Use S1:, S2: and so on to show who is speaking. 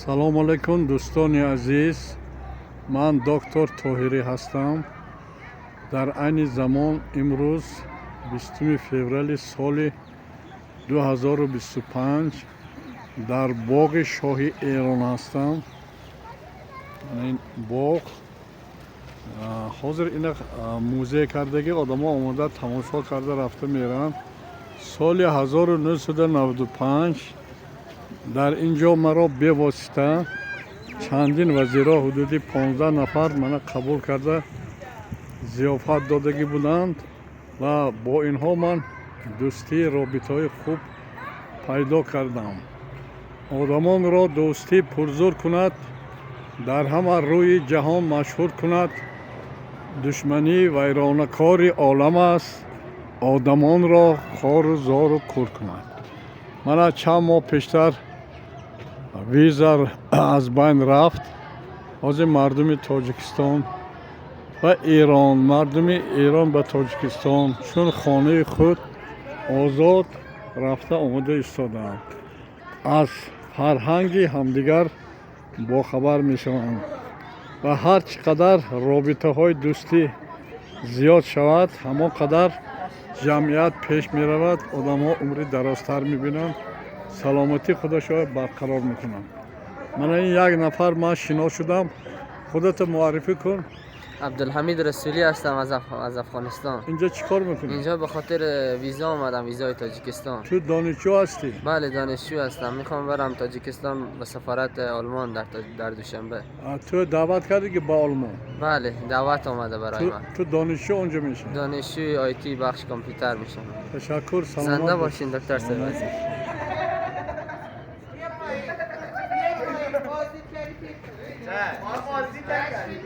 S1: Салому алайкум, дӯстони азиз. Ман доктор Тоҳирӣ ҳастам. Дар айни замон имрӯз, 20 феврали соли 2025, дар боғи шоҳи Эрон ҳастам. Ин боғ ҳозир ина музей кардагӣ, одамо омода тамошо карда рафта мераванд. Соли 1995 дар ин ҷо маро бевосита чандин вазирҳо, ҳудуди 15 нафар, мана қабул карда, зиёфат додагӣ буданд ва бо инҳо ман дӯстии робитаҳои хуб пайдо кардам. Одамонро дӯстӣ пурзур кунад, дар ҳама рӯи ҷаҳон машҳур кунад. Душманӣ вайронакори олам аст, одамонро хору зору кур кунад. Мана чанд моҳ пештар виза аз байн рафт. Ҳозир мардуми Тоҷикистон ва Эрон, мардуми Эрон ба Тоҷикистон чун хонаи худ озод рафта омода истодаанд, аз фарҳанги ҳамдигар бохабар мешаванд ва ҳар чӣ қадар робитаҳои дӯстӣ зиёд шавад, ҳамон қадар ҷамъият пеш меравад, одамҳо умри дарозтар мебинанд, саломатии худашро барқарор мекунанд. Мана ин як нафар ман шинос шудам. Худато муаррифӣ кун.
S2: عبدالحمید رسولی هستم از افغانستان.
S1: Инҷо чӣ кор мекунӣ?
S2: اینجا به خاطر ویزا آمدم، ویزای تاجیکستان.
S1: Ту донишҷӯ ҳастӣ؟
S2: بله، دانشجو هستم. میخوام برم تاجیکستان به سفارت آلمان در دوشنبه.
S1: Ту даъват кардӣ ки ба Олмон؟
S2: بله، دعوت آمده برای من.
S1: Ту донишҷӯ онҷо мешавӣ؟
S2: دانشجوی IT بخش کامپیوتر میشم.
S1: Ташаккур, саломат
S2: زنده
S1: бош.
S2: باشین دکتر صاحب عزیز.
S3: بازی کردی.